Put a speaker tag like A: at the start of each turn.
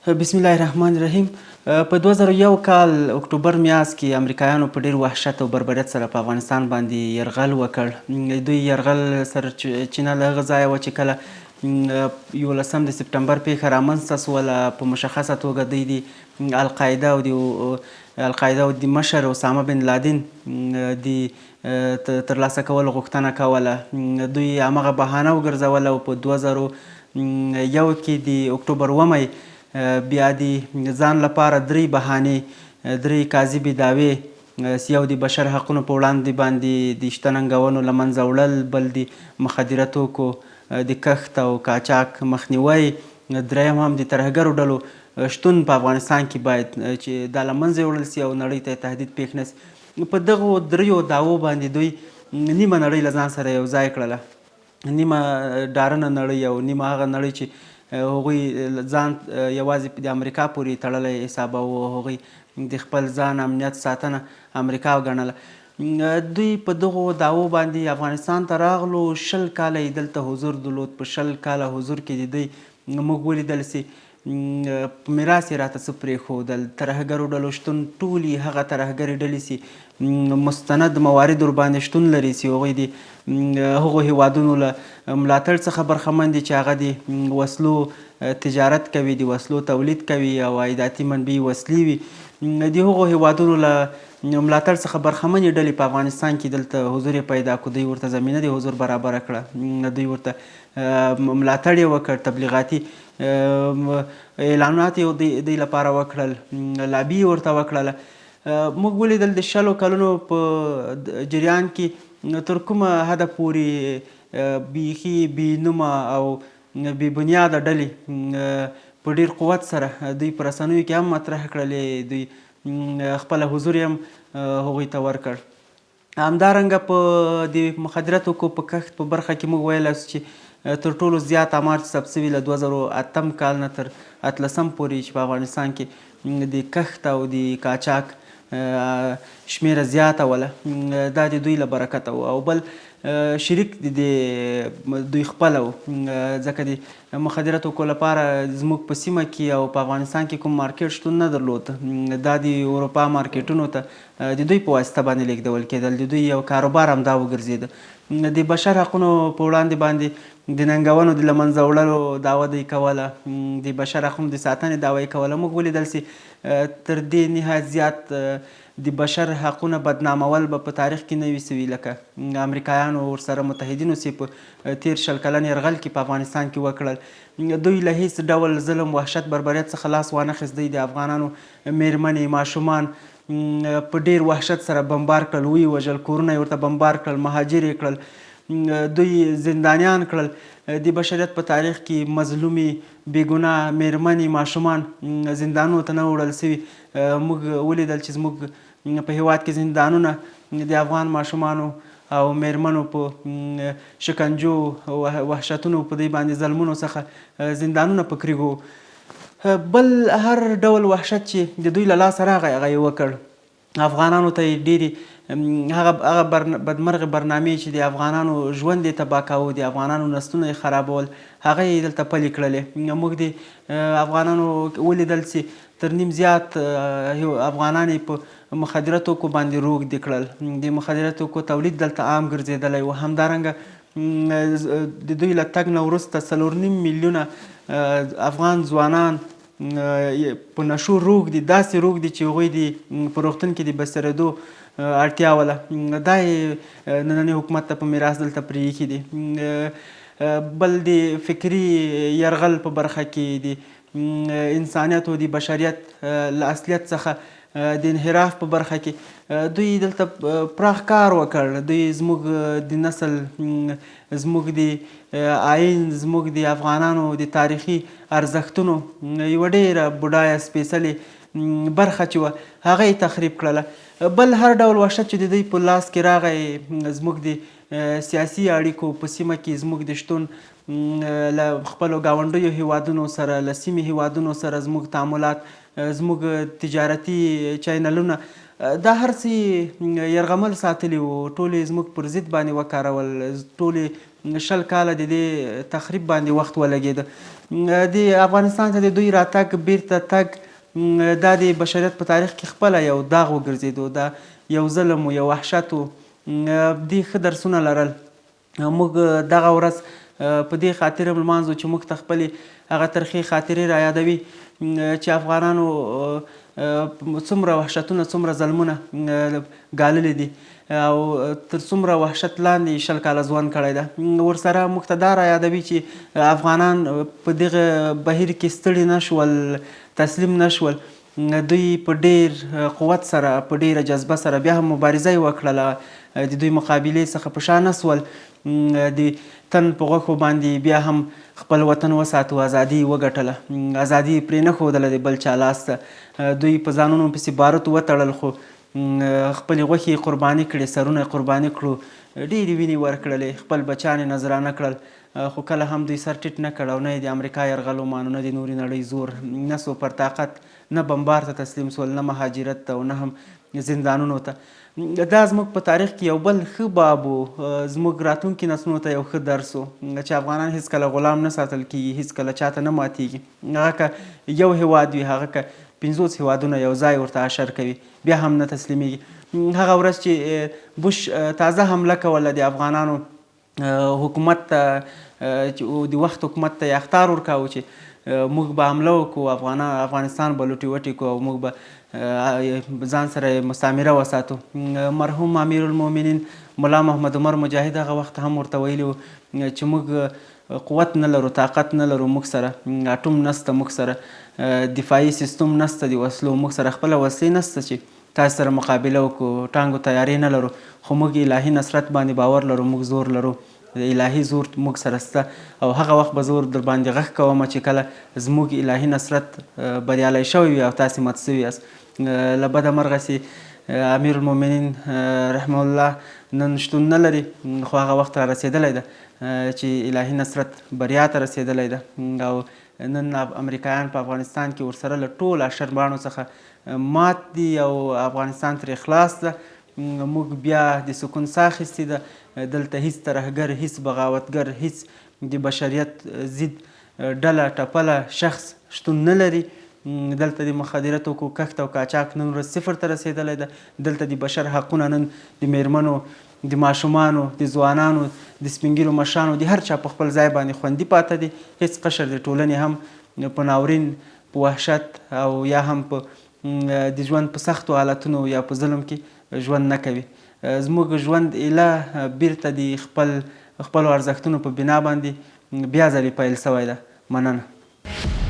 A: بسم الله الرحمن الرحیم. په 2001 کال اکتوبر میاشت کې امریکایانو په ډیر وحشت او بربریت سره په افغانستان باندې یرغل وکړ. دوی یرغل سرچینه له هغه ځایه وه چې کله 11 د سپټمبر پیښه رامنځته سوله، په مشخصه توګه دوی د القاعده او د القاعده او د مشر اسامه بن لادن د ترلاسه کولو غوښتنه کوله. دوی همغه بهانه وګرځوله او په 2001 کې د اکتوبر 7 بیا د ځان لپاره درې بهانې، درې کاذبې دعوې، یو د بشر حقونو په وړاندې باندې د شته ننګونو له منځه وړل، بل د مخدره توکو د کښت او قاچاق مخنیوی، دریم هم د ترهګرو ډلو شتون په افغانستان کې باید چې دا له منځه یوړل سي او نړۍ ته تهدید پېښ نه سي. په دغو دریو دعوو باندې دوی نیمه نړۍ له ځان سره یو ځای کړله، نیمه ډارنه نړۍ او نیمه هغه نړۍ چې هغوی ځان یوازې د امریکا پورې تړلی حساباوه، هغوی د خپل ځان امنیت ساتنه امریکا ګڼله. دوی په دغو دعوو باندې افغانستان ته راغلو، 20 کاله یې دلته حضور درلود. په 20 کاله حضور کې د دوی موږ ولیدل چې په میراث یې راته څه پرېښودل. ترهګرو ډلو شتون، ټولې هغه ترهګرې ډلې چې مستند موارد ورباندې شتون لري چې هغوی د هغو هیوادونو له ملاتړ څخه برخمن دي چې هغه د وسلو تجارت کوي، د وسلو تولید کوي او عایداتي منبع وسلې وي، د هغو هیوادونو له ملاتړ څخه برخمنې ډلې په افغانستان کې دلته حضور یې پیدا کړو. دوی ورته زمینه د حضور برابره کړه، دوی ورته ملاتړ یې وکړ، تبلیغاتي اعلانات یې دوی لپاره وکړل، لابي یې ورته وکړله. موږ ولیدل د 20 کلونو په جریان کې تر کومه حده پورې بیخي بې نومه او بې بنیاده ډلې په ډیر قوت سره دوی په رسنیو کې هم مطرح کړلې، دوی خپله حضور یې هم هغوی ته ورکړ. همدارنګه په د مخدره توکو په کښت په برخه کې موږ ویلی شو چې تر ټولو زیات امار چې ثبت شوي له 2008 کال نه تر 18 پورې چې په افغانستان کې د کښت او د قاچاق شمېره زیاته وله، دا د دوی له برکته و. او بل شریک د دوی خپله و، ځکه د مخدره توکو لپاره زموږ په سیمه کې او په افغانستان کې کوم مارکیټ شتون نه درلود، دا د اروپا مارکیټونو ته د دوی په واسطه باندې لیږدول کېدل، د دوی یو کاروبار همدا وګرځېده. د بشر حقونو په وړاندې باندې د ننګونو د له منځه وړلو دعوه دوی کوله، د بشر حقونو د ساتنې دعوه یې کوله. موږ ولیدل چې تر دې نهایت زیات د بشر حقونه بدنامول به په تاریخ کې نه وي سوي لکه امریکایانو ورسره متحدینو چې په تېر 20 کلن یرغل کې په افغانستان کې وکړل. دوی له هیڅ ډول ظلم، وحشت، بربریت څخه لاس وانخیست. دوی د افغانانو میرمنې، ماشومان په ډیر وحشت سره بمبار کړل، ویې وژل، کورونه یې ورته بمبار کړل، مهاجر یې کړل، دوی زندانیان کړل. د بشریت په تاریخ کې مظلومې بېګناه میرمنې، ماشومان زندانونو ته نه وړل سوي. موږ ولیدل چې زموږ په هیواد کې زندانونه د افغان ماشومانو او میرمنو په شکنجو، وحشتونو، په دوی باندې ظلمونو څخه زندانونه په کریږو. بل هر ډول وحشت چې د دوی له لاسه راغی هغه یې وکړ. افغانانو ته یې ډېرې هغه بدمرغې برنامې چې د افغانانو ژوند یې تباه کاوه، د افغانانو نسلونه یې خرابول، هغه یې دلته پلي کړلې. موږ د افغانانو ولیدل چې تر نیم زیات افغانان یې په مخدره توکو باندې روږدي کړل، د مخدره توکو تولید دلته عام ګرځېدلی و. همدارنګه د دوی له تګ نه وروسته 4.5 میلیونه افغان ځوانان په نشو روږدي، داسې روږدي چې هغوی د په روغتون کې د بسترېدو اړتیا وله، دا یې ننني حکومت ته په میراث دلته پرې ایښي دي. بل د فکري یرغل په برخه کې د انسانیت او د بشریت له اصلیت څخه د انحراف په برخه کې دوی دلته پراخ کار وکړ. دوی زموږ د نسل، زموږ د آیین، زموږ د افغانانو د تاریخي ارزښتونو یوه ډېره بډایه سپېڅلې برخه چې وه هغه یې تخریب کړله. بل هر ډول وحشت چې د دوی په لاس کې راغی، زموږ د سیاسي اړیکو په سیمه کې زموږ د شتون له خپلو ګاونډیو هیوادونو سره، له سیمې هیوادونو سره زموږ تعاملات، زموږ تجارتي چینلونه، دا هر څه یرغمل ساتلي وو، ټول یې زموږ پر ضد باندې وکارول، ټول 20 کاله د دې تخریب باندې وخت ولګېده. د افغانستان ته د دوی راتګ، بیرته تګ، دا د بشریت په تاریخ کې خپله یو داغ وګرځېدو. دا یو ظلم و، یو وحشت و، دې ښه درسونه لرل. موږ دغه ورځ په دې خاطر هم لمانځو چې موږ ته خپلې هغه ترخې خاطرې را یادوي چې افغانانو څومره وحشتونه، څومره ظلمونه ګاللي دي او تر څومره وحشت لاندې 20 کاله ژوند کړی ده. ورسره موږ ته دا را یادوي چې افغانان په دغه بهیر کې ستړي نه شول، تسلیم نه شول. دوی په ډیر قوت سره، په ډیره جذبه سره بیا هم مبارزه یې وکړله، د دوی مقابلې څخه په شا نه سول. د تن په غوښو باندې بیا هم خپل وطن وساتو، ازادي یې وګټله، ازادي یې پرې نه ښودله د بل چا لاس ته. دوی په ځانونو پسې باروت وتړل، خو خپلې غوښې یې قرباني کړې، سرونه یې قرباني کړو، ډېرې وینې ورکړلې، خپل بچیان یې نذرانه کړل، خو کله هم دوی سر ټیټ نه کړ او نه یې د امریکا یرغل ومانه، نه د نورې نړۍ زور، نه سوپر طاقت، نه بمبار ته تسلیم سول، نه مهاجرت ته او نه هم زندانونو ته. دا زموږ په تاریخ کې یو بل ښه باب و، زموږ راتلونکي نسلونو ته یو ښه درس و چې افغانان هیڅکله غلام نه ساتل کیږي، هیڅکله چاته نه ماتیږي. هغه که یو هیواد وي، هغه که 50 هیوادونه یو ځای ورته اشر کوي، بیا هم نه تسلیمیږي. هغه ورځ چې بوش تازه حمله کوله د افغانانو حکومت ته، چې د وخت حکومت ته یې اخطار ورکاوه چې موږ به حمله وکړو، افغانستان به لوټې وټې کړو او موږ به ځان سره مستعمره وساتو. مرحوم امیرالمؤمنین ملا محمد عمر مجاهد هغه وخت هم ورته ویلي و چې موږ قوت نه لرو، طاقت نه لرو، موږ سره اټوم نسته، موږ سره دفاعي سیستم نسته د وسلو، موږ سره خپله وسلې نسته چې تاسو سره مقابله وکړو، ټانګو تیارې نه لرو، خو موږ الهي نصرت باندې باور لرو، موږ زور لرو، الهي زور موږ سره سته او هغه وخت به زور در باندې غږ کوم چې کله زموږ الهي نصرت بریالی شوی وي او تاسې مات شوي یاست. له بده مرغه چې امیرالمؤمنین رحمه الله نن شتون نه لري، خو هغه وخت را رسېدلی ده چې الهي نصرت بریا ته رسېدلی ده او نن امریکایان په افغانستان کې ورسره له ټولو اشرباڼو څخه مات دي او افغانستان ترې خلاص ده. موږ بیا د سکون ساه اخیستې ده. دلته هیڅ ترهګر، هیڅ بغاوتګر، هیڅ د بشریت ضد ډله ټپله شخص شتون نه لري. دلته د مخدره توکو کښت او قاچاق نن ورځ صفر ته رسېدلی ده. دلته د بشر حقونه نن د میرمنو، د ماشومانو، د ځوانانو، د سپینږیرو مشرانو، د هر چا په خپل ځای باندې خوندي پاته دي. هیڅ قشر د ټولنې هم په ناورین، په وحشت او یا هم په د ژوند په سختو حالتونو یا په ظلم کې ژوند نه کوي. زموږ ژوند ایله بیرته د خپلو ارزښتونو په بنا باندې بیا ځلې پیل شوی ده. مننه.